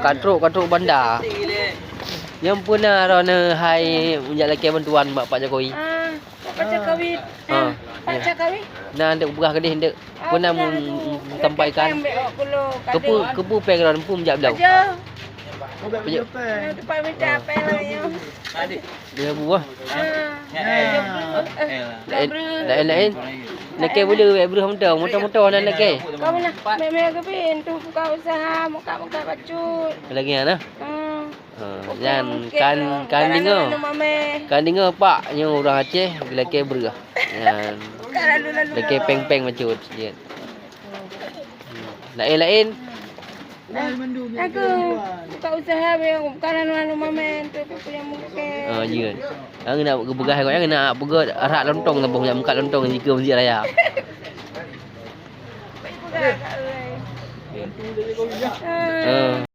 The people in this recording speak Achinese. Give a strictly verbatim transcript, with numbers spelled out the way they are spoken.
Ka trok, ka trok banda. Nyang peue na droeneuh hai meujak lakée bantuan bak Pak Jokowi? Ah, Pak Jokowi. Ah, Pak Jokowi. Na, ndeuek peugah keudeh, ndeuek. Peue na meusampaikan? Keupeue, keupeue péng droeneuh, peue meujak bloe? Aja. Peue? Teumpat mita péng lagée nyoe. Dua buah. Ah. Laén, laén, laén. Lakée beu le, breuh moto, moto-moto na lakée. Kamu nak, mé-mé keubiet tu buka usaha, muka-muka bacut. Lagée nyan nah. Hmm. Ha, nyan kan, kan deungoe. Kan deungoe Pak, nyoe ureuëng Aceh geulakée breuh. Nyan. Lakée péng-péng bacut jeuet. Hmm. Laén-laén. Aku buka usaha be, bukan anu-anu mamen tu, aku punya mungkin. Oh, jeuet. Nyang na geupeugah, nyang na peugah arak lontong, saboh nyang meukat lontong jikeue Mesjid Raya. Baik peugah kat orang. Ah. Eh.